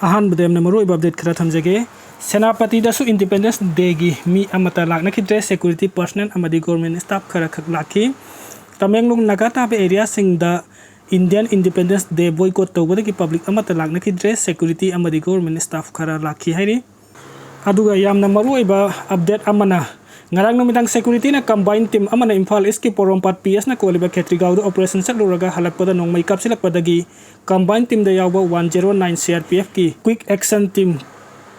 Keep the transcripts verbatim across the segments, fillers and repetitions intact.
ꯑꯍꯥꯟꯕꯗ ꯌꯥꯝꯅ ꯃꯔꯨꯑꯣꯏꯕ ꯑꯞꯗꯦꯠ ꯈꯔ ꯊꯝꯖꯒꯦ꯫ ꯁꯦꯅꯥꯄꯇꯤꯗꯁꯨ ꯏꯟꯗꯤꯄꯦꯟꯗꯦꯟꯁ ꯗꯦꯒꯤ ꯃꯤ ꯑꯃꯠꯇ ꯂꯥꯛꯅꯈꯤꯗ꯭ꯔꯦ꯫ ꯁꯦꯀ꯭ꯌꯨꯔꯤꯇꯤ ꯄꯔꯁꯅꯦꯜ ꯑꯃꯗꯤ ꯒꯣꯔꯃꯦꯟ ꯁ꯭ꯇꯥꯐ ꯈꯔꯈꯛ ꯂꯥꯛꯈꯤ꯫ ꯇꯃꯦꯡꯂꯣꯡ ꯅꯥꯒꯥ ꯇꯥꯕ ꯑꯦꯔꯤꯌꯥꯁꯤꯡꯗ ꯏꯟꯗꯤꯌꯥꯟ ꯏꯟꯗꯤꯄꯦꯟꯗꯦꯟꯁ ꯗꯦ ꯕꯣꯏꯀꯣꯠ ꯇꯧꯕꯗꯒꯤ ꯄꯕ꯭ꯂꯤꯛ ꯑꯃꯠꯇ ꯂꯥꯛꯅꯈꯤꯗ꯭ꯔꯦ꯫ ꯁꯦꯀ꯭ꯌꯨꯔꯤꯇꯤ ꯑꯃꯗꯤ ꯒꯣꯔꯃꯦꯟ ꯁ꯭ꯇꯥꯐ ꯈꯔ ꯂꯥꯛꯈꯤ ꯍꯥꯏꯔꯤ꯫ ꯑꯗꯨꯒ ꯌꯥꯝꯅ ꯃꯔꯨꯑꯣꯏꯕ ꯑꯞꯗꯦꯠ ꯑꯃꯅ, ꯉꯔꯥꯡ ꯅꯨꯃꯤꯗꯥꯡ ꯁꯦꯀ꯭ꯌꯨꯔꯤꯇꯤꯅ ꯀꯝꯕꯥꯏꯟ ꯇꯤꯝ ꯑꯃꯅ ꯏꯝꯐꯥꯜ ꯏꯁꯀꯤ ꯄꯣꯔꯣꯝꯄꯥꯠ ꯄꯤ ꯑꯦꯁꯅ ꯀꯣꯜꯂꯤꯕ ꯈꯦꯇ꯭ꯔꯤꯒꯥꯎꯗ ꯑꯣꯄꯔꯦꯁꯟ ꯆꯠꯂꯨꯔꯒ ꯍꯜꯂꯛꯄꯗ ꯅꯣꯡꯃꯩ ꯀꯥꯞꯁꯤꯜꯂꯛꯄꯗꯒꯤ ꯀꯝꯕꯥꯏꯟ ꯇꯤꯝꯗ ꯌꯥꯎꯕ one zero nine C R P ꯑꯦꯐꯀꯤ quick action team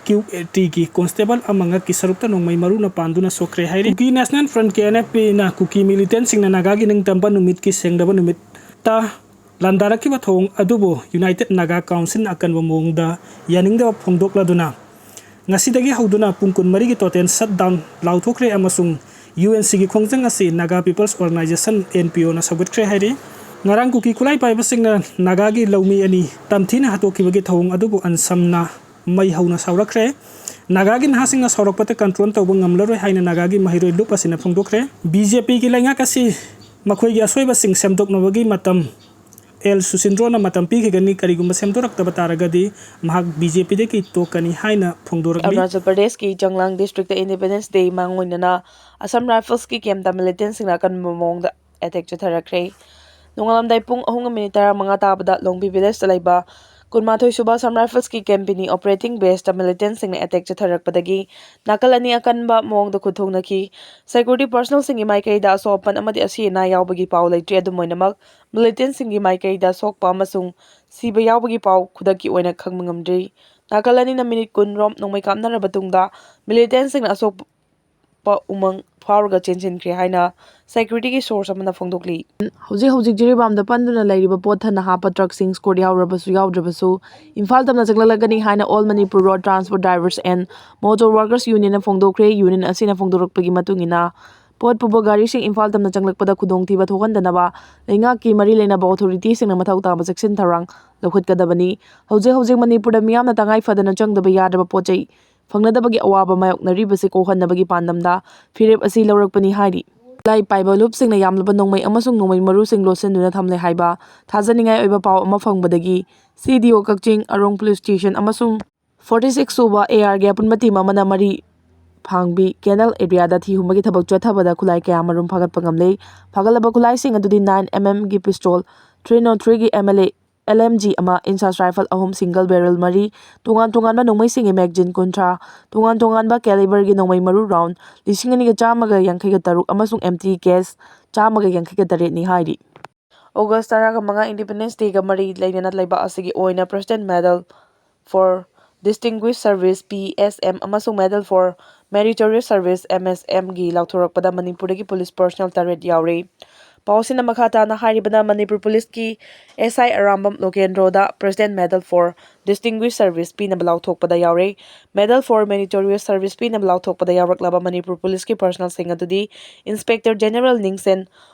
Q A ꯇꯤꯒꯤ ꯀꯣꯟꯁꯇꯦꯕꯜ ꯑꯃ ꯉꯛꯀꯤ ꯁꯔꯨꯛꯇ ꯅꯣꯡꯃꯩ ꯃꯔꯨꯅ ꯄꯥꯟꯗꯨꯅ ꯁꯣꯛꯈ꯭ꯔꯦ ꯍꯥꯏꯔꯤ꯫ Kuki national front, K N F ꯄꯤꯅ ꯀꯨꯀꯤ ꯃꯤꯂꯤꯇꯦꯟꯁꯤꯡꯅ ꯅꯥꯒꯥꯒꯤ ꯅꯤꯡꯇꯝꯕ ꯅꯨꯃꯤꯠꯀꯤ ꯁꯦꯡꯂꯕ ꯅꯨꯃꯤꯠꯇ ꯂꯥꯟꯗꯥꯔꯛꯈꯤꯕ ꯊꯧꯑꯣꯡ ꯑꯗꯨꯕꯨ ꯌꯨꯅꯥꯏꯇꯦꯗ ꯅꯥꯒꯥ ꯀꯥꯎꯟꯁꯤꯜꯅ ꯑꯀꯟꯕ ꯃꯑꯣꯡꯗ ꯌꯥꯅꯤꯡꯗꯕ ꯐꯣꯡꯗꯣꯛꯂꯗꯨꯅ ꯉꯁꯤꯗꯒꯤ ꯍꯧꯗꯨꯅ ꯄꯨꯡ ꯀꯨꯟꯃꯔꯤꯒꯤ ꯇꯣꯇꯦꯜ ꯁꯠꯗꯥꯎꯟ ꯂꯥꯎꯊꯣꯛꯈ꯭ꯔꯦ ꯑꯃꯁꯨꯡ ꯌꯨ ꯑꯦꯟ ꯁꯤꯒꯤ ꯈꯣꯡꯖꯪ ꯑꯁꯤ Naga peoples organization, N P ꯑꯣꯅ ꯁꯧꯒꯠꯈ꯭ꯔꯦ ꯍꯥꯏꯔꯤ꯫ ꯉꯔꯥꯡ ꯀꯨꯀꯤ ꯈꯨꯠꯂꯥꯏ ꯄꯥꯏꯕꯁꯤꯡꯅ ꯅꯥꯒꯥꯒꯤ ꯂꯧꯃꯤ ꯑꯅꯤ ꯇꯝꯊꯤꯅ ꯍꯥꯠꯇꯣꯛꯈꯤꯕꯒꯤ ꯊꯧꯑꯣꯡ ꯑꯗꯨꯕꯨ ꯑꯟꯁꯝꯅ ꯃꯩ ꯍꯧꯅ ꯁꯥꯎꯔꯛꯈ꯭ꯔꯦ꯫ ꯅꯥꯒꯥꯒꯤ ꯅꯍꯥꯁꯤꯡꯅ ꯁꯥꯎꯔꯛꯄꯗ ꯀꯟꯇ꯭ꯔꯣꯜ ꯇꯧꯕ ꯉꯝꯂꯔꯣꯏ ꯍꯥꯏꯅ ꯅꯥꯒꯥꯒꯤ ꯃꯍꯩꯔꯣꯏ ꯂꯨꯞ ꯑꯁꯤꯅ ꯐꯣꯡꯗꯣꯛꯈ꯭ꯔꯦ꯫ ꯕꯤ ꯖꯦ ꯄꯤꯒꯤ ꯂꯩꯉꯥꯛ ꯑꯁꯤ ꯃꯈꯣꯏꯒꯤ ꯑꯁꯣꯏꯕꯁꯤꯡ ꯁꯦꯝꯗꯣꯛꯅꯕꯒꯤ ꯃꯇꯝ ꯑꯦꯜ ꯁꯨꯁꯤꯟꯗ꯭ꯔꯣꯅ ꯃꯇꯝ ꯄꯤꯈꯤꯒꯅꯤ꯫ ꯀꯔꯤꯒꯨꯝꯕ ꯁꯦꯝꯗꯣꯔꯛꯇꯕ ꯇꯥꯔꯒꯗꯤ ꯃꯍꯥꯛ ꯕꯤ ꯖꯦ ꯄꯤꯗꯒꯤ ꯇꯣꯛꯀꯅꯤ ꯍꯥꯏꯅ ꯐꯣꯡꯗꯣꯔꯛꯂꯤ꯫ ꯑꯔꯨꯅꯥꯆꯜ ꯄ꯭ꯔꯗꯦꯁꯀꯤ ꯆꯪꯂꯥꯡ ꯗꯤꯁꯇ꯭ꯔꯤꯛꯇ ꯏꯟꯗꯤꯄꯦꯟꯗꯦꯟꯁ ꯗꯦ ꯃꯥꯡꯑꯣꯏꯅꯅ ꯑꯁꯥꯝ ꯔꯥꯏꯐꯜꯁꯀꯤ ꯀꯦꯝꯞꯇ ꯃꯤꯂꯤꯇꯦꯟꯁꯤꯡꯅ ꯑꯀꯟꯕ ꯃꯑꯣꯡꯗ ꯑꯦꯇꯦꯛ ꯆꯠꯊꯔꯛꯈ꯭ꯔꯦ꯫ ꯅꯣꯡꯉꯥꯂꯝꯗꯥꯏ ꯄꯨꯡ ꯑꯍꯨꯝꯒ ꯃꯤꯅꯤꯠ ꯇꯔꯥꯃꯉꯥ ꯇꯥꯕꯗ ꯂꯣꯡꯕꯤ ꯚꯤꯂꯦꯖꯇ ꯂꯩꯕ ꯀꯨꯟꯃꯥꯊꯣꯏ ꯁꯨꯕ ꯑꯁꯥꯝ ꯔꯥꯏꯐꯜꯁꯀꯤ ꯀꯦꯝꯄꯤꯅꯤ ꯑꯣꯄꯔꯦꯇꯤꯡ ꯕꯦꯁꯇ ꯃꯤꯂꯤꯇꯦꯟꯁꯤꯡꯅ ꯑꯦꯇꯦꯛ ꯆꯠꯊꯔꯛꯄꯗꯒꯤ ꯅꯥꯀꯜ ꯑꯅꯤ ꯑꯀꯟꯕ ꯃꯑꯣꯡꯗ ꯈꯨꯠꯊꯣꯛꯅꯈꯤ꯫ ꯁꯦꯀ꯭ꯌꯨꯔꯤꯇꯤ ꯄꯔꯁꯅꯦꯜꯁꯤꯡꯒꯤ ꯃꯥꯏꯀꯩꯗ ꯑꯁꯣꯛ ꯑꯄꯟ ꯑꯃꯗꯤ ꯑꯁꯤ ꯑꯅꯥ ꯌꯥꯎꯕꯒꯤ ꯄꯥꯎ ꯂꯩꯇ꯭ꯔꯤ꯫ ꯑꯗꯨꯝ ꯑꯣꯏꯅꯃꯛ, ꯃꯤꯂꯤꯇꯦꯟꯁꯤꯡꯒꯤ ꯃꯥꯏꯀꯩꯗ ꯁꯣꯛꯄ ꯑꯃꯁꯨꯡ ꯁꯤꯕ ꯌꯥꯎꯕꯒꯤ ꯄꯥꯎ ꯈꯨꯗꯛꯀꯤ ꯑꯣꯏꯅ ꯈꯪꯕ ꯉꯝꯗ꯭ꯔꯤ꯫ ꯅꯥꯀꯜ ꯑꯅꯤꯅ ꯃꯤꯅꯤꯠ ꯀꯨꯟ ꯔꯣꯝ ꯅꯣꯡꯃꯩ ꯀꯥꯞꯅꯔꯕ ꯇꯨꯡꯗ, ꯃꯤꯂꯤꯇꯦꯟꯁꯤꯡꯅ ꯑꯁꯣꯛꯄ ꯎꯃꯪ ꯐꯥꯎꯔꯒ ꯆꯦꯟꯁꯤꯟꯈ꯭ꯔꯦ ꯍꯥꯏꯅ ꯁꯦꯀ꯭ꯌꯨꯔꯤꯇꯤꯒꯤ ꯁꯣꯔꯁ ꯑꯃꯅ ꯐꯣꯡꯗꯣꯛꯂꯤ꯫ ꯍꯧꯖꯤꯛ ꯍꯧꯖꯤꯛ ꯖꯤꯔꯤꯕꯥꯝꯗ ꯄꯟꯗꯨꯅ ꯂꯩꯔꯤꯕ ꯄꯣꯠ ꯊꯟꯅ ꯍꯥꯞꯄ ꯇ꯭ꯔꯛꯁꯤꯡ ꯁ꯭ꯀꯣꯔꯠ ꯌꯥꯎꯔꯕꯁꯨ ꯌꯥꯎꯗ꯭ꯔꯕꯁꯨ, ꯏꯝꯐꯥꯜ ꯇꯝꯅ ꯆꯪꯂꯛꯂꯒꯅꯤ ꯍꯥꯏꯅ All Manipur Road Transport Drivers and Motor Workers Union ꯅ ꯐꯣꯡꯗꯣꯛꯈ꯭ꯔꯦ꯫ ꯌꯨꯅꯤꯌꯟ ꯑꯁꯤꯅ ꯐꯣꯡꯗꯣꯔꯛꯄꯒꯤ ꯃꯇꯨꯡ ꯏꯟꯅ, ꯄꯣꯠ ꯄꯨꯕ ꯒꯥꯔꯤꯁꯤꯡ ꯏꯝꯐꯥꯜ ꯇꯝꯅ ꯆꯪꯂꯛꯄꯗ ꯈꯨꯗꯣꯡꯊꯤꯕ ꯊꯣꯛꯍꯟꯗꯅꯕ ꯂꯩꯉꯥꯛꯀꯤ ꯃꯔꯤ ꯂꯩꯅꯕ ꯑꯣꯊꯣꯔꯤꯇꯤꯁꯤꯡꯅ ꯃꯊꯧ ꯇꯥꯕ ꯆꯦꯛꯁꯤꯟ ꯊꯧꯔꯥꯡ ꯂꯧꯈꯠꯀꯗꯕꯅꯤ꯫ ꯍꯧꯖꯤꯛ ꯍꯧꯖꯤꯛ ꯃꯅꯤꯄꯨꯔꯗ ꯃꯤꯌꯥꯝꯅ ꯇꯉꯥꯏ ꯐꯗꯅ ꯆꯪꯗꯕ ꯌꯥꯗ꯭ꯔꯕ ꯄꯣꯠ ꯆꯩ ꯐꯪꯅꯗꯕꯒꯤ ꯑꯋꯥꯕ ꯃꯥꯌꯣꯛꯅꯔꯤꯕꯁꯤ ꯀꯣꯛꯍꯟꯅꯕꯒꯤ ꯄꯥꯟꯗꯝꯗ ꯐꯤꯔꯦꯞ ꯑꯁꯤ ꯂꯧꯔꯛꯄꯅꯤ ꯍꯥꯏꯔꯤ꯫ ꯈꯨꯠꯂꯥꯏ ꯄꯥꯏꯕ ꯂꯨꯞꯁꯤꯡꯅ ꯌꯥꯝꯂꯕ ꯅꯣꯡꯃꯩ ꯑꯃꯁꯨꯡ ꯅꯣꯡꯃꯩ ꯃꯔꯨꯁꯤꯡ ꯂꯣꯠꯁꯤꯟꯗꯨꯅ ꯊꯝꯂꯦ ꯍꯥꯏꯕ ꯊꯥꯖꯅꯤꯡꯉꯥꯏ ꯑꯣꯏꯕ ꯄꯥꯎ ꯑꯃ ꯐꯪꯕꯗꯒꯤ ꯁꯤ ꯗꯤ ꯑꯣ ꯀꯛꯆꯤꯡ, ꯑꯔꯣꯡ ꯄꯨꯂꯤꯁ ꯁ꯭ꯇꯦꯁꯟ ꯑꯃꯁꯨꯡ forty six ꯁꯨꯕ ꯑꯦ ꯑꯥꯔꯒꯤ ꯑꯄꯨꯟꯕ ꯇꯤꯝ ꯑꯃꯅ ꯃꯔꯤ ꯐꯥꯡꯕꯤ ꯀꯦꯅꯦꯜ ꯑꯦꯔꯤꯌꯥꯗ ꯊꯤ ꯍꯨꯝꯕꯒꯤ ꯊꯕꯛ ꯆꯠꯊꯕꯗ ꯈꯨꯠꯂꯥꯏ ꯀꯌꯥ ꯃꯔꯨꯝ ꯐꯥꯒꯠꯄ ꯉꯝꯂꯦ꯫ ꯐꯥꯒꯠꯂꯕ ꯈꯨꯠꯂꯥꯏꯁꯤꯡ ꯑꯗꯨꯗꯤ nine M M ꯒꯤ ꯄꯤꯁꯇꯣꯜ, three not three ꯒꯤ M L A, L M G ꯑꯃ, ꯏꯟꯁꯥꯁ ꯔꯥꯏꯐꯜ ꯑꯍꯨꯝ, ꯁꯤꯡꯒꯜ ꯕꯦꯔꯦꯜ ꯃꯔꯤ, ꯇꯣꯉꯥꯟ ꯇꯣꯉꯥꯟꯕ ꯅꯣꯡꯃꯩꯁꯤꯡꯒꯤ ꯃꯦꯒꯖꯤꯟ ꯀꯨꯟꯊ꯭ꯔꯥ, ꯇꯣꯉꯥꯟ ꯇꯣꯉꯥꯟꯕ ꯀꯦꯂꯤꯕꯔꯒꯤ ꯅꯣꯡꯃꯩ ꯃꯔꯨ ꯔꯥꯎꯟ ꯂꯤꯁꯤꯡ ꯑꯅꯤꯒ ꯆꯥꯝꯃꯒ ꯌꯥꯡꯈꯩꯒ ꯇꯔꯨꯛ ꯑꯃꯁꯨꯡ ꯑꯦꯝꯇꯤ ꯀꯦꯁ ꯆꯥꯝꯃꯒ ꯌꯥꯡꯈꯩꯒ ꯇꯔꯦꯠꯅꯤ ꯍꯥꯏꯔꯤ꯫ ꯑꯣꯒꯁ ꯇꯔꯥꯒ ꯃꯉꯥ, ꯏꯟꯗꯤꯄꯦꯟꯗꯦꯟꯁ ꯗꯦꯒ ꯃꯔꯤ ꯂꯩꯅꯅ ꯂꯩꯕꯥꯛ ꯑꯁꯤꯒꯤ ꯑꯣꯏꯅ President Medal for Distinguished Service, P S M, ꯑꯃꯁꯨꯡ Medal for Meritorious Service, M S M, ꯒꯤ ꯂꯥꯎꯊꯣꯔꯛꯄꯗ ꯃꯅꯤꯄꯨꯔꯗꯒꯤ ꯄꯨꯂꯤꯁ ꯄꯔꯁꯅꯦꯜ ꯇꯔꯦꯠ ꯌꯥꯎꯔꯤ꯫ ꯄꯥꯎꯁꯤꯅ ꯃꯈꯥ ꯇꯥꯅ ꯍꯥꯏꯔꯤꯕꯅ, ꯃꯅꯤꯄꯨꯔ ꯄꯨꯂꯤꯁꯀꯤ ꯑꯦꯁ ꯑꯥꯏ Arambam ꯂꯣꯀꯦꯟꯗ꯭ꯔꯣꯗ President Medal for Distinguished Service ꯄꯤꯅꯕ ꯂꯥꯎꯊꯣꯛꯄꯗ ꯌꯥꯎꯔꯦ꯫ Medal for Meritorious Service ꯄꯤꯅꯕ ꯂꯥꯎꯊꯣꯛꯄꯗ ꯌꯥꯎꯔꯛꯂꯕ ꯃꯅꯤꯄꯨꯔ ꯄꯨꯂꯤꯁꯀꯤ ꯄꯔꯁꯅꯦꯜꯁꯤꯡ ꯑꯗꯨꯗꯤ inspector general Ningshen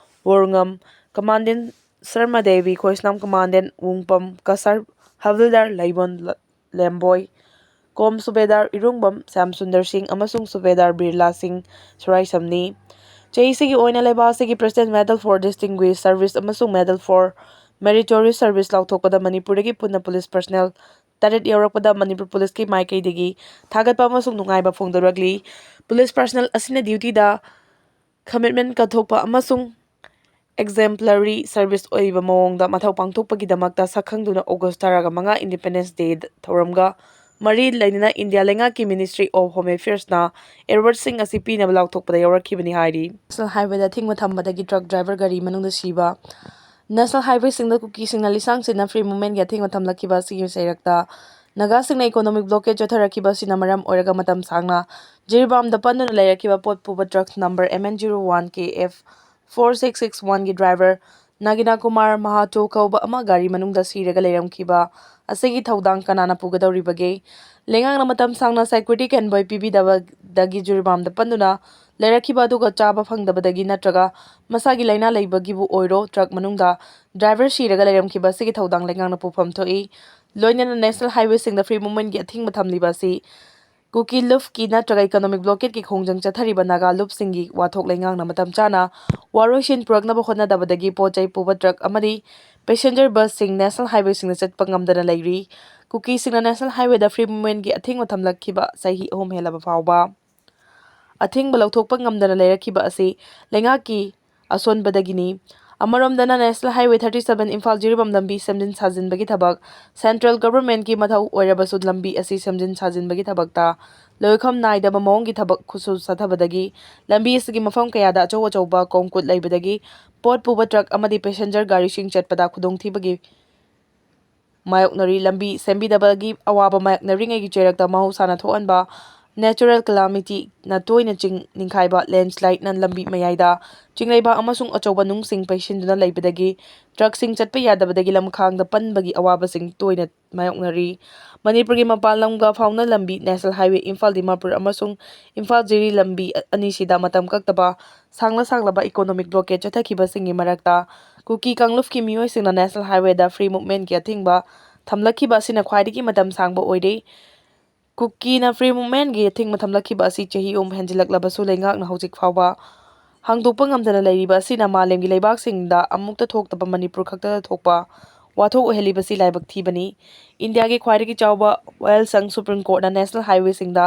Worngam, commandant Sharma Devi Khoisnam, commandant Wungpam Kasar, havildar Leibon ꯂ-, ꯂꯦꯝꯕꯣꯏ, ꯀꯣꯝ ꯁꯨꯕꯦꯗꯥꯔ ꯏꯔꯨꯡꯕꯝ ꯁ꯭ꯌꯥꯝ ꯁꯨꯟꯗꯔ ꯁꯤꯡ ꯑꯃꯁꯨꯡ ꯁꯨꯕꯦꯗꯥꯔ ꯕꯤꯔꯂꯥ ꯁꯤꯡ ꯁꯔꯥꯏꯁꯝꯅꯤ꯫ ꯆꯍꯤꯁꯤꯒꯤ ꯑꯣꯏꯅ ꯂꯩꯕꯥꯛ ꯑꯁꯤꯒꯤ President Medal for Distinguished Service ꯑꯃꯁꯨꯡ Medal for Meritorious Service ꯂꯥꯎꯊꯣꯛꯄꯗ ꯃꯅꯤꯄꯨꯔꯗꯒꯤ ꯄꯨꯟꯅ ꯄꯨꯂꯤꯁ ꯄꯔꯁꯅꯦꯜ ꯇꯔꯦꯠ ꯌꯥꯎꯔꯛꯄꯗ ꯃꯅꯤꯄꯨꯔ ꯄꯨꯂꯤꯁꯀꯤ ꯃꯥꯏꯀꯩꯗꯒꯤ ꯊꯥꯒꯠꯄ ꯑꯃꯁꯨꯡ ꯅꯨꯡꯉꯥꯏꯕ ꯐꯣꯡꯗꯣꯔꯛꯂꯤ꯫ ꯄꯨꯂꯤꯁ ꯄꯔꯁꯅꯦꯜ ꯑꯁꯤꯅ ꯗ꯭ꯌꯨꯇꯤꯗ ꯀꯃꯤꯠꯃꯦꯟ ꯀꯠꯊꯣꯛꯄ ꯑꯃꯁꯨꯡ ꯑꯦꯛꯖꯦꯝꯄ꯭ꯂꯔꯤ ꯁꯔꯚꯤꯁ ꯑꯣꯏꯕ ꯃꯑꯣꯡꯗ ꯃꯊꯧ ꯄꯥꯡꯊꯣꯛꯄꯒꯤꯗꯃꯛꯇ ꯁꯛꯈꯪꯗꯨꯅ ꯑꯣꯒꯁ ꯇꯔꯥꯒ ꯃꯉꯥ, ꯏꯟꯗꯤꯄꯦꯟꯗꯦꯟꯁ ꯗꯦ ꯊꯧꯔꯝꯒ ꯃꯔꯤ ꯂꯩꯅꯅ ꯏꯟꯗꯤꯌꯥ ꯂꯩꯉꯥꯛꯀꯤ Ministry of Home Affairs ꯅ ꯑꯦꯋꯥꯔꯗꯁꯤꯡ ꯑꯁꯤ ꯄꯤꯅꯕ ꯂꯥꯎꯊꯣꯛꯄꯗ ꯌꯥꯎꯔꯛꯈꯤꯕꯅꯤ ꯍꯥꯏꯔꯤ꯫ ꯅꯦꯁꯅꯦꯜ ꯍꯥꯏꯋꯦꯗ ꯑꯊꯤꯡꯕ ꯊꯝꯕꯗꯒꯤ ꯇ꯭ꯔꯛ ꯗ꯭ꯔꯥꯏꯚꯔ ꯒꯥꯔꯤ ꯃꯅꯨꯡꯗ ꯁꯤꯕ꯫ ꯅꯦꯁꯅꯦꯜ ꯍꯥꯏꯋꯦꯁꯤꯡꯗ ꯀꯨꯀꯤꯁꯤꯡꯅ ꯂꯤꯁꯥꯡ ꯁꯤꯠꯅ ꯐ꯭ꯔꯤ ꯃꯨꯚꯃꯦꯟꯒꯤ ꯑꯊꯤꯡꯕ ꯊꯝꯂꯛꯈꯤꯕ ꯑꯁꯤꯒꯤ ꯆꯩꯔꯛꯇ ꯅꯥꯒꯥꯁꯤꯡꯅ ꯏꯀꯣꯅꯣꯃꯤꯛ ꯕ꯭ꯂꯣꯀꯦꯗ ꯆꯠꯊꯔꯛꯈꯤꯕ ꯑꯁꯤꯅ ꯃꯔꯝ ꯑꯣꯏꯔꯒ ꯃꯇꯝ ꯁꯥꯡꯅ ꯖꯤꯔꯤꯕꯥꯝꯗ ꯄꯟꯗꯨꯅ ꯂꯩꯔꯛꯈꯤꯕ ꯄꯣꯠ ꯄꯨꯕ truck number M N zero one K F four six six one ꯒꯤ ꯗ꯭ꯔꯥꯏꯚꯔ ꯅꯥꯒꯤꯅꯥ ꯀꯨꯃꯥꯔ ꯃꯍꯥꯇꯣ ꯀꯧꯕ ꯑꯃ ꯒꯥꯔꯤ ꯃꯅꯨꯡꯗ ꯁꯤꯔꯒ ꯂꯩꯔꯝꯈꯤꯕ ꯑꯁꯤꯒꯤ ꯊꯧꯗꯥꯡ ꯀꯅꯥꯅ ꯄꯨꯒꯗꯧꯔꯤꯕꯒꯦ? ꯂꯩꯉꯥꯛꯅ ꯃꯇꯝ ꯁꯥꯡꯅ ꯁꯦꯀ꯭ꯌꯨꯔꯤꯇꯤ ꯀꯦꯟꯚꯣꯏ ꯄꯤꯕꯤꯗꯕꯗꯒꯤ ꯖꯤꯔꯤꯕꯥꯝꯗ ꯄꯟꯗꯨꯅ ꯂꯩꯔꯛꯈꯤꯕ ꯑꯗꯨꯒ ꯆꯥꯕ ꯐꯪꯗꯕꯗꯒꯤ ꯅꯠꯇ꯭ꯔꯒ ꯃꯁꯥꯒꯤ ꯂꯥꯏꯅꯥ ꯂꯩꯕꯒꯤꯕꯨ ꯑꯣꯏꯔꯣ, ꯇ꯭ꯔꯛ ꯃꯅꯨꯡꯗ ꯗ꯭ꯔꯥꯏꯚꯔ ꯁꯤꯔꯒ ꯂꯩꯔꯝꯈꯤꯕ ꯑꯁꯤꯒꯤ ꯊꯧꯗꯥꯡ ꯂꯩꯉꯥꯛꯅ ꯄꯨꯐꯝ ꯊꯣꯛꯏ꯫ ꯂꯣꯏꯅꯅ ꯅꯦꯁꯅꯦꯜ ꯍꯥꯏꯋꯦꯁꯤꯡꯗ ꯐ꯭ꯔꯤ ꯃꯨꯚꯃꯦꯟꯒꯤ ꯑꯊꯤꯡꯕ ꯊꯝꯂꯤꯕ ꯑꯁꯤ ꯀꯨꯀꯤ ꯂꯨꯞꯀꯤ ꯅꯠꯇ꯭ꯔꯒ ꯏꯀꯣꯅꯣꯃꯤꯛ ꯕ꯭ꯂꯣꯀꯦꯠꯀꯤ ꯈꯣꯡꯖꯪ ꯆꯠꯊꯔꯤꯕ ꯅꯥꯒꯥ ꯂꯨꯞꯁꯤꯡꯒꯤ ꯋꯥꯊꯣꯛ ꯂꯩꯉꯥꯛꯅ ꯃꯇꯝ ꯆꯥꯅ ꯋꯥꯔꯣꯏꯁꯤꯟ ꯄꯨꯔꯛꯅꯕ ꯍꯣꯠꯅꯗꯕꯗꯒꯤ ꯄꯣꯠ ꯆꯩ ꯄꯨꯕ ꯇ꯭ꯔꯛ ꯑꯃꯗꯤ ꯄꯦꯁꯦꯟꯖꯔ ꯕꯁꯁꯤꯡ ꯅꯦꯁꯅꯦꯜ ꯍꯥꯏꯋꯦꯁꯤꯡꯗ ꯆꯠꯄ ꯉꯝꯗꯅ ꯂꯩꯔꯤ꯫ ꯀꯨꯀꯤꯁꯤꯡꯅ ꯅꯦꯁꯅꯦꯜ ꯍꯥꯏꯋꯦꯗ ꯐ꯭ꯔꯤ ꯃꯨꯚꯃꯦꯟꯒꯤ ꯑꯊꯤꯡꯕ ꯊꯝꯂꯛꯈꯤꯕ ꯆꯍꯤ ꯑꯍꯨꯝ ꯍꯦꯜꯂꯕ ꯐꯥꯎꯕ ꯑꯊꯤꯡꯕ ꯂꯧꯊꯣꯛꯄ ꯉꯝꯗꯅ ꯂꯩꯔꯛꯈꯤꯕ ꯑꯁꯤ ꯂꯩꯉꯥꯛꯀꯤ ꯑꯁꯣꯟꯕꯗꯒꯤꯅꯤ꯫ ꯑꯃꯔꯣꯝꯗꯅ national highway thirty seven Imphal Jiribam ꯂꯝꯕꯤ ꯁꯦꯝꯖꯤꯟ ꯁꯥꯖꯤꯟꯕꯒꯤ ꯊꯕꯛ ꯁꯦꯟꯇ꯭ꯔꯦꯜ ꯒꯚꯔꯟꯃꯦꯟꯠꯀꯤ ꯃꯊꯧ ꯑꯣꯏꯔꯕꯁꯨ ꯂꯝꯕꯤ ꯑꯁꯤ ꯁꯦꯝꯖꯤꯟ ꯁꯥꯖꯤꯟꯕꯒꯤ ꯊꯕꯛꯇ ꯂꯣꯏꯐꯝ ꯅꯥꯏꯗꯕ ꯃꯑꯣꯡꯒꯤ ꯊꯕꯛ ꯈꯨꯠꯁꯨ ꯆꯠꯊꯕꯗꯒꯤ ꯂꯝꯕꯤ ꯑꯁꯤꯒꯤ ꯃꯐꯝ ꯀꯌꯥꯗ ꯑꯆꯧ ꯑꯆꯧꯕ ꯀꯣꯡꯀ꯭ꯔꯤꯠ ꯂꯩꯕꯗꯒꯤ ꯄꯣꯠ ꯄꯨꯕ ꯇ꯭ꯔꯛ ꯑꯃꯗꯤ ꯄꯦꯁꯦꯟꯖꯔ ꯒꯥꯔꯤꯁꯤꯡ ꯆꯠꯄꯗ ꯈꯨꯗꯣꯡꯊꯤꯕꯒꯤ ꯃꯥꯌꯣꯛꯅꯔꯤ꯫ ꯂꯝꯕꯤ ꯁꯦꯝꯕꯤꯗꯕꯒꯤ ꯑꯋꯥꯕ ꯃꯥꯌꯣꯛꯅꯔꯤꯉꯩꯒꯤ ꯆꯩꯔꯛꯇ ꯃꯍꯧꯁꯥꯅ ꯊꯣꯛꯍꯟꯕ natural calamityꯅ ꯇꯣꯏꯅ ꯆꯤꯡ ꯅꯤꯡꯈꯥꯏꯕ, landslide ꯂꯝꯕꯤ ꯃꯌꯥꯏꯗ ꯆꯤꯡꯂꯩꯕꯥꯛ ꯑꯃꯁꯨꯡ ꯑꯆꯧꯕ ꯅꯨꯡꯁꯤꯡ ꯄꯩꯁꯤꯟꯗꯨꯅ ꯂꯩꯕꯗꯒꯤ ꯇ꯭ꯔꯛꯁꯤꯡ ꯆꯠꯄ ꯌꯥꯗꯕꯗꯒꯤ ꯂꯝꯈꯥꯡꯗ ꯄꯟꯕꯒꯤ ꯑꯋꯥꯕꯁꯤꯡ ꯇꯣꯏꯅ ꯃꯥꯌꯣꯛꯅꯔꯤ꯫ ꯃꯅꯤꯄꯨꯔꯒꯤ ꯃꯄꯥꯟ ꯂꯝꯒ ꯐꯥꯎꯅ ꯂꯝꯕꯤ ꯅꯦꯁꯅꯦꯜ ꯍꯥꯏꯋꯦ ꯏꯝꯐꯥꯜ ꯗꯤꯃꯥꯄꯨꯔ ꯑꯃꯁꯨꯡ ꯏꯝꯐꯥꯜ ꯖꯤꯔꯤ ꯂꯝꯕꯤ ꯑꯅꯤꯁꯤꯗ ꯃꯇꯝ ꯀꯛꯇꯕ ꯁꯥꯡꯂ ꯁꯥꯡꯂꯕ ꯏꯀꯣꯅꯣꯃꯤꯛ ꯕ꯭ꯂꯣꯀꯦꯠ ꯆꯠꯊꯈꯤꯕꯁꯤꯡꯒꯤ ꯃꯔꯛꯇ ꯀꯨꯀꯤ ꯀꯥꯡꯂꯨꯞꯀꯤ ꯃꯤꯑꯣꯏꯁꯤꯡꯅ ꯅꯦꯁꯅꯦꯜ ꯍꯥꯏꯋꯦꯗ ꯐ꯭ꯔꯤ ꯃꯨꯚꯃꯦꯟꯒꯤ ꯑꯊꯤꯡꯕ ꯊꯝꯂꯛꯈꯤꯕ ꯑꯁꯤꯅ ꯈ꯭ꯋꯥꯏꯗꯒꯤ ꯃꯇꯝ ꯁꯥꯡꯕ ꯑꯣꯏꯔꯤ꯫ ꯀꯨꯀꯤꯅ ꯐ꯭ꯔꯤ ꯃꯨꯚꯃꯦꯟꯒꯤ ꯑꯊꯤꯡꯕ ꯊꯝꯂꯛꯈꯤꯕ ꯑꯁꯤ ꯆꯍꯤ ꯑꯍꯨꯝ ꯍꯦꯟꯖꯤꯜꯂꯛꯂꯕꯁꯨ ꯂꯩꯉꯥꯛꯅ ꯍꯧꯖꯤꯛ ꯐꯥꯎꯕ ꯍꯥꯡꯗꯣꯛꯄ ꯉꯝꯗꯅ ꯂꯩꯔꯤꯕ ꯑꯁꯤꯅ ꯃꯥꯂꯦꯝꯒꯤ ꯂꯩꯕꯥꯛꯁꯤꯡꯗ ꯑꯃꯨꯛꯇ ꯊꯣꯛꯇꯕ ꯃꯅꯤꯄꯨꯔ ꯈꯛꯇꯗ ꯊꯣꯛꯄ ꯋꯥꯊꯣꯛ ꯑꯣꯏꯍꯜꯂꯤꯕꯁꯤ ꯂꯥꯏꯕꯛ ꯊꯤꯕꯅꯤ꯫ ꯏꯟꯗꯤꯌꯥꯒꯤ ꯈ꯭ꯋꯥꯏꯗꯒꯤ ꯆꯥꯎꯕ ꯋꯥꯌꯦꯜꯁꯪ ꯁꯨꯄ꯭ꯔꯤꯝ ꯀꯣꯔꯠꯅ ꯅꯦꯁꯅꯦꯜ ꯍꯥꯏꯋꯦꯁꯤꯡꯗ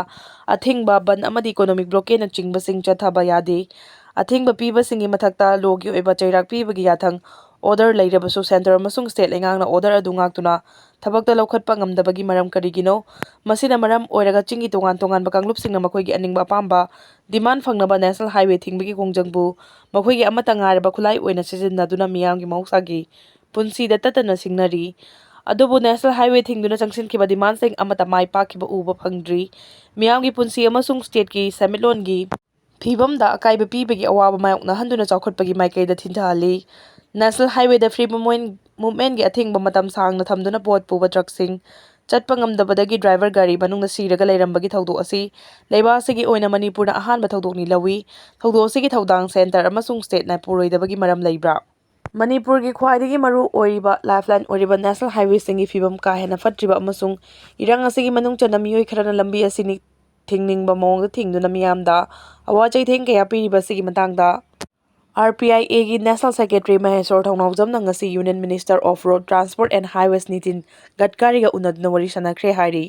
ꯑꯊꯤꯡꯕ, ꯕꯟ ꯑꯃꯗꯤ ꯏꯀꯣꯅꯣꯃꯤꯛ ꯕ꯭ꯂꯣꯀꯦꯠꯅꯆꯤꯡꯕꯁꯤꯡ ꯆꯠꯊꯕ ꯌꯥꯗꯦ꯫ ꯑꯊꯤꯡꯕ ꯄꯤꯕꯁꯤꯡꯒꯤ ꯃꯊꯛꯇ ꯂꯣꯒꯤ ꯑꯣꯏꯕ ꯆꯩꯔꯥꯛ ꯄꯤꯕꯒꯤ ꯌꯥꯊꯪ ꯑꯣꯔꯗꯔ ꯂꯩꯔꯕꯁꯨ ꯁꯦꯟꯇꯔ ꯑꯃꯁꯨꯡ ꯁ꯭ꯇꯦꯠ ꯂꯩꯉꯥꯛꯅ ꯑꯣꯔꯗꯔ ꯑꯗꯨ ꯉꯥꯛꯇꯨꯅ ꯊꯕꯛꯇ ꯂꯧꯈꯠꯄ ꯉꯝꯗꯕꯒꯤ ꯃꯔꯝ ꯀꯔꯤꯒꯤꯅꯣ? ꯃꯁꯤꯅ ꯃꯔꯝ ꯑꯣꯏꯔꯒ ꯆꯤꯡꯒꯤ ꯇꯣꯉꯥꯟ ꯇꯣꯉꯥꯟꯕ ꯀꯥꯡꯂꯨꯞꯁꯤꯡꯅ ꯃꯈꯣꯏꯒꯤ ꯑꯅꯤꯡꯕ ꯑꯄꯥꯝꯕ ꯗꯤꯃꯥꯟ ꯐꯪꯅꯕ ꯅꯦꯁꯅꯦꯜ ꯍꯥꯏꯋꯦ ꯊꯤꯡꯕꯒꯤ ꯈꯣꯡꯖꯪꯕꯨ ꯃꯈꯣꯏꯒꯤ ꯑꯃꯠꯇ ꯉꯥꯏꯔꯕ ꯈꯨꯠꯂꯥꯏ ꯑꯣꯏꯅ ꯁꯤꯖꯤꯟꯅꯗꯨꯅ ꯃꯤꯌꯥꯝꯒꯤ ꯃꯍꯧꯁꯥꯒꯤ ꯄꯨꯟꯁꯤꯗ ꯇꯠꯇꯅ ꯁꯤꯡꯅꯔꯤ꯫ ꯑꯗꯨꯕꯨ ꯅꯦꯁꯅꯦꯜ ꯍꯥꯏꯋꯦ ꯊꯤꯡꯗꯨꯅ ꯆꯪꯁꯤꯟꯈꯤꯕ ꯗꯤꯃꯥꯟꯁꯤꯡ ꯑꯃꯠꯇ ꯃꯥꯏ ꯄꯥꯛꯈꯤꯕ ꯎꯕ ꯐꯪꯗ꯭ꯔꯤ꯫ ꯃꯤꯌꯥꯝꯒꯤ ꯄꯨꯟꯁꯤ ꯑꯃꯁꯨꯡ ꯁ꯭ꯇꯦꯠꯀꯤ ꯁꯦꯟꯃꯤꯠꯂꯣꯟꯒꯤ ꯐꯤꯕꯝꯗ ꯑꯀꯥꯏꯕ ꯄꯤꯕꯒꯤ ꯑꯋꯥꯕ ꯃꯥꯌꯣꯛꯅꯍꯟꯗꯨꯅ ꯆꯥꯎꯈꯠꯄꯒꯤ ꯃꯥꯏꯀꯩꯗ ꯊꯤꯟꯊꯍꯜꯂꯤ꯫ ꯅꯦꯁꯅꯦꯜ ꯍꯥꯏꯋꯦꯗ ꯐ꯭ꯔꯤ ꯃꯨꯚꯃꯦꯟ-, ꯃꯨꯚꯃꯦꯟꯒꯤ ꯑꯊꯤꯡꯕ ꯃꯇꯝ ꯁꯥꯡꯅ ꯊꯝꯗꯨꯅ ꯄꯣꯠ ꯄꯨꯕ ꯇ꯭ꯔꯛꯁꯤꯡ ꯆꯠꯄ ꯉꯝꯗꯕꯗꯒꯤ ꯗ꯭ꯔꯥꯏꯚꯔ ꯒꯥꯔꯤ ꯃꯅꯨꯡꯗ ꯁꯤꯔꯒ ꯂꯩꯔꯝꯕꯒꯤ ꯊꯧꯗꯣꯛ ꯑꯁꯤ ꯂꯩꯕꯥꯛ ꯑꯁꯤꯒꯤ ꯑꯣꯏꯅ ꯃꯅꯤꯄꯨꯔꯅ ꯑꯍꯥꯟꯕ ꯊꯧꯗꯣꯛꯅꯤ ꯂꯧꯏ꯫ ꯊꯧꯗꯣꯛ ꯑꯁꯤꯒꯤ ꯊꯧꯗꯥꯡ ꯁꯦꯟꯇꯔ ꯑꯃꯁꯨꯡ ꯁ꯭ꯇꯦꯠꯅ ꯄꯨꯔꯣꯏꯗꯕꯒꯤ ꯃꯔꯝ ꯂꯩꯕ꯭ꯔꯥ? ꯃꯅꯤꯄꯨꯔꯒꯤ ꯈ꯭ꯋꯥꯏꯗꯒꯤ ꯃꯔꯨ ꯑꯣꯏꯔꯤꯕ ꯂꯥꯏꯐꯂꯥꯏꯟ ꯑꯣꯏꯔꯤꯕ ꯅꯦꯁꯅꯦꯜ ꯍꯥꯏꯋꯦꯁꯤꯡꯒꯤ ꯐꯤꯕꯝ ꯀꯥ ꯍꯦꯟꯅ ꯐꯠꯇ꯭ꯔꯤꯕ ꯑꯃꯁꯨꯡ ꯏꯔꯥꯡ ꯑꯁꯤꯒꯤ ꯃꯅꯨꯡ ꯆꯟꯅ ꯃꯤꯑꯣꯏ ꯈꯔꯅ ꯂꯝꯕꯤ ꯑꯁꯤ ꯅꯤ-, ꯊꯤꯡꯅꯤꯡꯕ ꯃꯑꯣꯡꯗ ꯊꯤꯡꯗꯨꯅ ꯃꯤꯌꯥꯝꯗ ꯑꯋꯥ ꯆꯩꯊꯦꯡ ꯀꯌꯥ ꯄꯤꯔꯤꯕ ꯑꯁꯤꯒꯤ ꯃꯇꯥꯡꯗ RPIA ꯒꯤ National Secretary ꯃꯍꯦꯁꯣꯔ ꯊꯧꯅꯥꯎꯖꯝꯅ ꯉꯁꯤ Union Minister of Road Transport and Highways Nitin ꯒꯗꯀꯥꯔꯤꯒ ꯎꯅꯗꯨꯅ ꯋꯥꯔꯤ ꯁꯥꯟꯅꯈ꯭ꯔꯦ ꯍꯥꯏꯔꯤ꯫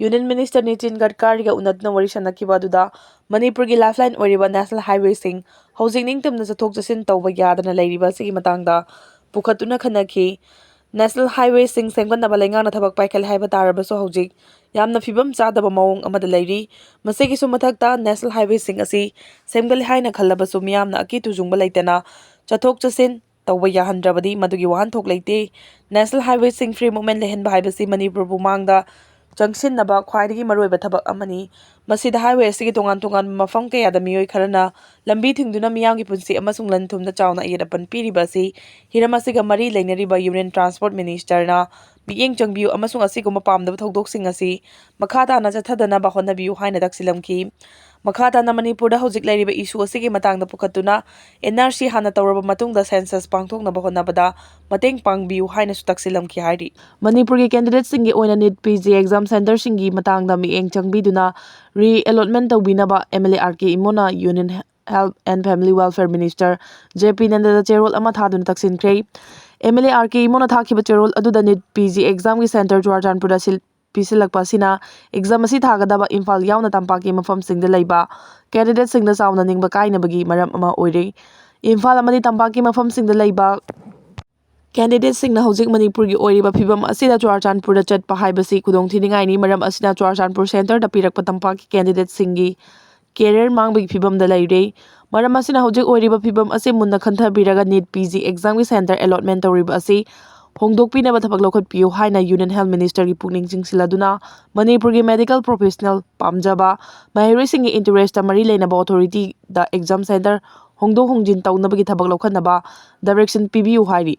Union Minister ꯅꯤꯇꯤꯟ ꯒꯗꯀꯥꯔꯤꯒ ꯎꯅꯗꯨꯅ ꯋꯥꯔꯤ ꯁꯥꯟꯅꯈꯤꯕ ꯑꯗꯨꯗ ꯃꯅꯤꯄꯨꯔꯒꯤ lifeline ꯑꯣꯏꯔꯤꯕ National Highway ꯁꯤꯡ ꯍꯧꯖꯤꯛ ꯅꯤꯡꯇꯝꯅ ꯆꯠꯊꯣꯛ ꯆꯠꯁꯤꯟ ꯇꯧꯕ ꯌꯥꯗꯅ ꯂꯩꯔꯤꯕ ꯑꯁꯤꯒꯤ ꯃꯇꯥꯡꯗ ꯄꯨꯈꯠꯇꯨꯅ ꯈꯟꯅꯈꯤ꯫ National Highway ꯁꯤꯡ ꯁꯦꯝꯒꯠꯅꯕ ꯂꯩꯉꯥꯛꯅ ꯊꯕꯛ ꯄꯥꯏꯈꯠꯂꯦ ꯍꯥꯏꯕ ꯇꯥꯔꯕꯁꯨ ꯍꯧꯖꯤꯛ ꯌꯥꯝꯅ ꯐꯤꯕꯝ ꯆꯥꯗꯕ ꯃꯑꯣꯡ ꯑꯃꯗ ꯂꯩꯔꯤ꯫ ꯃꯁꯤꯒꯤꯁꯨ ꯃꯊꯛꯇ National Highway ꯁꯤꯡ ꯑꯁꯤ ꯁꯦꯝꯒꯠꯂꯦ ꯍꯥꯏꯅ ꯈꯜꯂꯕꯁꯨ ꯃꯤꯌꯥꯝꯅ ꯑꯀꯤ ꯇꯨꯖꯨꯡꯕ ꯂꯩꯇꯅ ꯆꯠꯊꯣꯛ ꯆꯠꯁꯤꯟ ꯇꯧꯕ ꯌꯥꯍꯟꯗ꯭ꯔꯕꯗꯤ ꯃꯗꯨꯒꯤ ꯋꯥꯍꯟꯊꯣꯛ ꯂꯩꯇꯦ꯫ National Highway ꯁꯤꯡ free movement ꯂꯩꯍꯟꯕ ꯍꯥꯏꯕꯁꯤ ꯃꯅꯤꯄꯨꯔꯕꯨ ꯃꯥꯡꯗ ꯆꯪꯁꯤꯟꯅꯕ ꯈ꯭ꯋꯥꯏꯗꯒꯤ ꯃꯔꯨꯑꯣꯏꯕ ꯊꯕꯛ ꯑꯃꯅꯤ꯫ ꯃꯁꯤꯗ highway ꯑꯁꯤꯒꯤ ꯇꯣꯉꯥꯟ ꯇꯣꯉꯥꯟꯕ ꯃꯐꯝ ꯀꯌꯥꯗ ꯃꯤꯑꯣꯏ ꯈꯔꯅ ꯂꯝꯕꯤ ꯊꯤꯡꯗꯨꯅ ꯃꯤꯌꯥꯝꯒꯤ ꯄꯨꯟꯁꯤ ꯑꯃꯁꯨꯡ ꯂꯟ ꯊꯨꯝꯗ ꯆꯥꯎꯅ ꯑꯌꯦꯠ ꯑꯄꯟ ꯄꯤꯔꯤꯕ ꯑꯁꯤ ꯍꯤꯔꯝ ꯑꯁꯤꯒ ꯃꯔꯤ ꯂꯩꯅꯔꯤꯕ Union Transport Minister ꯅ ꯃꯤꯠꯌꯦꯡ ꯆꯪꯕꯤꯌꯨ ꯑꯃꯁꯨꯡ ꯑꯁꯤꯒꯨꯝꯕ ꯄꯥꯝꯗꯕ ꯊꯧꯗꯣꯛꯁꯤꯡ ꯑꯁꯤ ꯃꯈꯥ ꯇꯥꯅ ꯆꯠꯊꯗꯅꯕ ꯍꯣꯠꯅꯕꯤꯌꯨ ꯍꯥꯏꯅ ꯇꯛꯁꯤꯜꯂꯝꯈꯤ꯫ ꯃꯈꯥ ꯇꯥꯅ ꯃꯅꯤꯄꯨꯔꯗ ꯍꯧꯖꯤꯛ ꯂꯩꯔꯤꯕ issue ꯑꯁꯤꯒꯤ ꯃꯇꯥꯡꯗ ꯄꯨꯈꯠꯇꯨꯅ N R C ꯍꯥꯟꯅ ꯇꯧꯔꯕ ꯃꯇꯨꯡꯗ census ꯄꯥꯡꯊꯣꯛꯅꯕ ꯍꯣꯠꯅꯕꯗ ꯃꯇꯦꯡ ꯄꯥꯡꯕꯤꯌꯨ ꯍꯥꯏꯅꯁꯨ ꯇꯛꯁꯤꯜꯂꯝꯈꯤ ꯍꯥꯏꯔꯤ꯫ ꯃꯅꯤꯄꯨꯔꯒꯤ candidate ꯁꯤꯡꯒꯤ ꯑꯣꯏꯅ NEET P G exam centre ꯁꯤꯡꯒꯤ ꯃꯇꯥꯡꯗ ꯃꯤꯠꯌꯦꯡ ꯆꯪꯕꯤꯗꯨꯅ re-allotment ꯇꯧꯕꯤꯅꯕ M L A R K ꯏꯃꯣꯅ Union Health and Family Welfare Minister J P ꯅꯟꯗꯗ ꯆꯦꯔꯣꯜ ꯑꯃ ꯊꯥꯗꯨꯅ ꯇꯛꯁꯤꯟꯈ꯭ꯔꯦ꯫ M L A R K ꯏꯃꯣꯅ ꯊꯥꯈꯤꯕ ꯆꯦꯔꯣꯜ ꯑꯗꯨꯗ NEET P G exam ꯒꯤ centre ꯆꯨꯔꯥꯆꯥꯟꯄꯨꯔꯗ ꯁꯤꯜ-, ꯄꯤꯁꯤꯜꯂꯛꯄ ꯑꯁꯤꯅ exam ꯑꯁꯤ ꯊꯥꯒꯗꯕ ꯏꯝꯐꯥꯜ ꯌꯥꯎꯅ ꯇꯝꯄꯥꯛꯀꯤ ꯃꯐꯝꯁꯤꯡꯗ ꯂꯩꯕ candidate ꯁꯤꯡꯗ ꯆꯥꯎꯅ ꯅꯤꯡꯕ ꯀꯥꯏꯅꯕꯒꯤ ꯃꯔꯝ ꯑꯃ ꯑꯣꯏꯔꯦ꯫ ꯏꯝꯐꯥꯜ ꯑꯃꯗꯤ ꯇꯝꯄꯥꯛꯀꯤ ꯃꯐꯝꯁꯤꯡꯗ ꯂꯩꯕ candidate ꯁꯤꯡꯅ ꯍꯧꯖꯤꯛ ꯃꯅꯤꯄꯨꯔꯒꯤ ꯑꯣꯏꯔꯤꯕ ꯐꯤꯕꯝ ꯑꯁꯤꯗ ꯆꯨꯔꯥꯆꯥꯟꯄꯨꯔꯗ ꯆꯠꯄ ꯍꯥꯏꯕꯁꯤ ꯈꯨꯗꯣꯡꯊꯤꯅꯤꯡꯉꯥꯏꯅꯤ꯫ ꯃꯔꯝ ꯑꯁꯤꯅ ꯆꯨꯔꯥꯆꯥꯟꯄꯨꯔ centre ꯗ ꯄꯤꯔꯛꯄ ꯇꯝꯄꯥꯛꯀꯤ candidate ꯁꯤꯡꯒꯤ career ꯃꯥꯡꯕꯒꯤ ꯐꯤꯕꯝꯗ ꯂꯩꯔꯦ꯫ ꯃꯔꯝ ꯑꯁꯤꯅ ꯍꯧꯖꯤꯛ ꯑꯣꯏꯔꯤꯕ ꯐꯤꯕꯝ ꯑꯁꯤ ꯃꯨꯟꯅ ꯈꯟꯊꯕꯤꯔꯒ NEET P G exam ꯒꯤ centre allotment ꯇꯧꯔꯤꯕ ꯑꯁꯤ ꯍꯣꯡꯗꯣꯛꯄꯤꯅꯕ ꯊꯕꯛ ꯂꯧꯈꯠꯄꯤꯌꯨ ꯍꯥꯏꯅ Union Health Minister ꯒꯤ ꯄꯨꯛꯅꯤꯡ ꯆꯤꯡꯁꯤꯜꯂꯗꯨꯅ ꯃꯅꯤꯄꯨꯔꯒꯤ medical professional ꯄꯥꯝꯖꯕ ꯃꯍꯩꯔꯣꯏꯁꯤꯡꯒꯤ interest ꯇ ꯃꯔꯤ ꯂꯩꯅꯕ authority ꯗ exam centre ꯍꯣꯡꯗꯣꯛ ꯍꯣꯡꯖꯤꯟ ꯇꯧꯅꯕꯒꯤ ꯊꯕꯛ ꯂꯧꯈꯠꯅꯕ direction ꯄꯤꯕꯤꯌꯨ ꯍꯥꯏꯔꯤ꯫